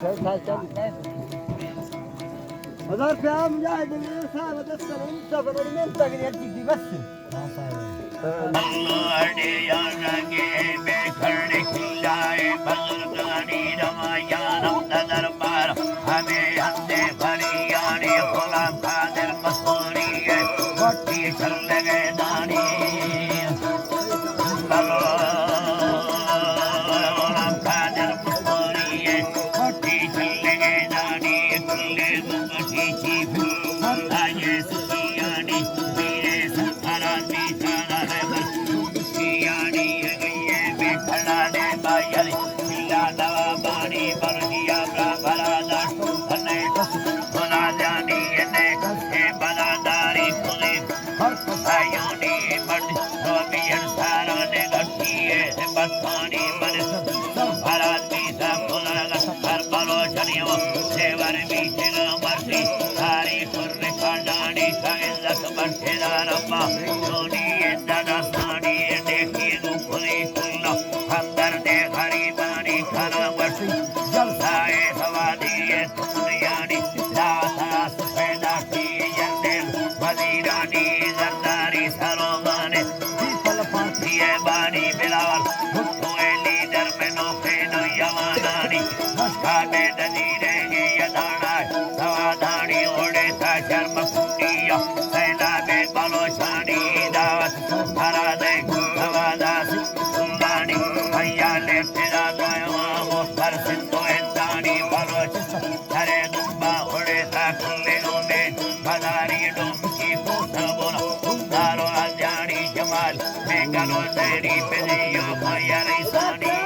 ہزار روپیہ مجاہد نے صاحب دست سر انت، بڑی محنت کری، ہر چیز دی بس۔ ہمے ہندے بلیانی غلام قادر مسوری ءِ وتی چلگے دانی۔ بلو غلام قادر مسوری ءِ وتی چلگے دانی۔ کلے گوشی چی بو، سر آئیے سخیانی، میرے سر آرام بیچارہ ہے بر۔ سخیانی گئیے بے کھڑا نے بایلی، میرا دوا بانی برگیا برا برا داشت۔ ہنے کس بلا جانی نے کس کے بلا داری کلی۔ ہر کسایانی مرد، رومی انسانان گھٹی ہے، بستانی مرد، سر برات بیزا کلاگ سفر بلوچنی و سیور بیچگا مردی، تاریخ و ریکارڈانی کا عزت بنتے دارما، دونی اندہ دستانی نیکی گو کلی کلا، ہمدرد غریبانی کنا ورسی، جلسہ سوادی دنیانی داتا سفیدا کی یندل وزیرانی زرداری سروان پیپل پارٹی بانی بلاول بھٹو لیڈر میں نوخین یوانانی مشکا میں دزیرے گی یدانا سوادانی اوڑے تا شرم کنیا سیلاب بلوچانی دعوت سرا دے سوادا سندانی بھیا لے تیرا گایا مستر سندو اندانی بلوچ سرے دمبا اڑے تا کلے نومے بداری ڈومکی پوسل بولا دارو آجانی جمال میں گلو زیری پدیو مایا ریسانی۔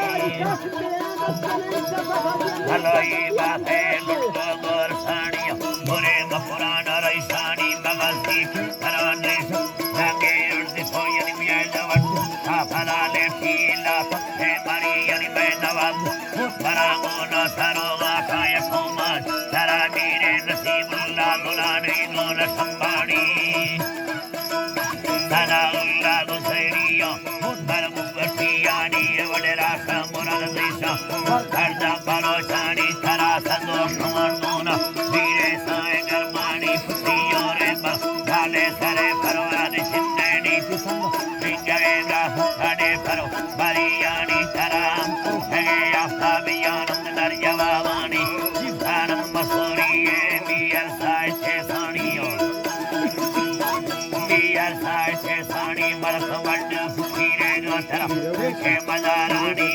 بھلائی بات ہے لٹکو گور سانی برے مفران ریسانی مغزی کران ریس لگے ارد سوین میل وقت کافلا لیتی لا پکھے مری یعنی میں نواب براغون سروغا کای قومان سرا میر نصیب اللہ گلانی نون سمبانی ثنا اللہ گزیریا مدبر مبتیانی وڈرا سمرن دیشا ہردا بلوچانی ترا سندو شمردون میر سائے گرمانی پتیو ریبا ڈالے سرے پروان سندینی پسند بنگرے دا سڑے پرو بریانی ترام ہے آفتابیان در جوابانی جانم مسوری ہے بیر سائے چیسانی بیر سائے چیسانی مرس وڈ سکیرے گا ترم کے مزارانی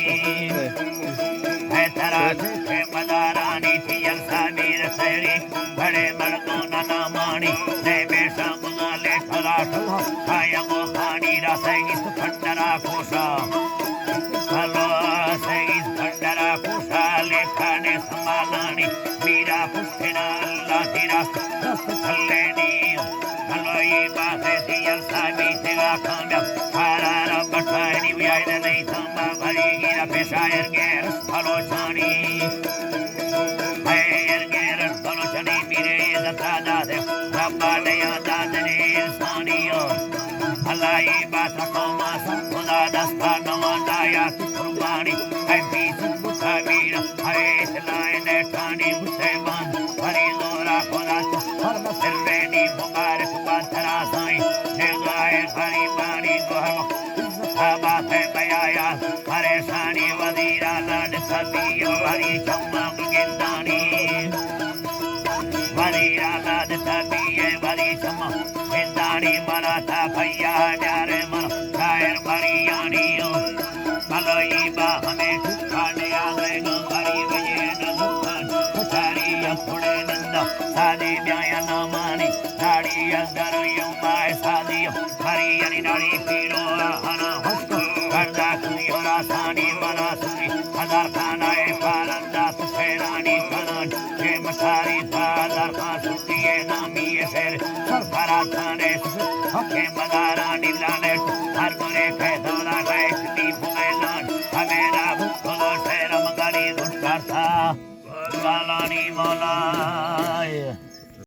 ہے ترا کے مزارانی تیل سامیر سیری بڑے مردون نامانی نئے بیشا مزالے کلاٹ کایم و خانی را سیگیست پنڈرا کوشا کلو سیگیست پنڈرا کوشا لیکھانے سمالانی میرا پشتنا اللہ تیرا دست کھلینی کلو یہ بات ہے تیل سامی تیرا کامیاب کارارا بٹھائنی ویائد نہیں سما بھری گیرا پیشائر گیر بلوچانی اے ارگیر بلوچنی میرے عزت داد ربا دیا داد نے انسانی اللہ ای بات قوما سب خدا دستا نواں دایا قربانی اے بیس بتا میر اے اسلائے نے ٹانی مسلمان ہری زورا خدا ہر مسلمانی مبارک بات ترا سائیں نگاہ غریبانی گوہر عزت بات بیایا پریشانی وزیر اعلیٰ نسبی و وری چماں گندانی وزیر اعلیٰ نسبی وری چماں گندانی منا تا پیا جارے من شاعر بریانی ملوئی با ہمیں کھانے آگے گو غریب یہ نزوکان کچاری اکھڑے نندا سادی بیایا نامانی داڑی از در یوم سادی ہری یعنی ناڑی پیرو آہانا ہشک کردا کنی اور آسانی منا سنی ہزار خانہ پالندا سفیرانی کنان کے مشاری پا ہزار خان سنی نامی سر سرفرا خانے حق مدارانی لانت ہر گرے کہ دولا گئے کنی بغیلان ہمیرا بکلو سیرم گلی گھٹتا تھا بالانی مولا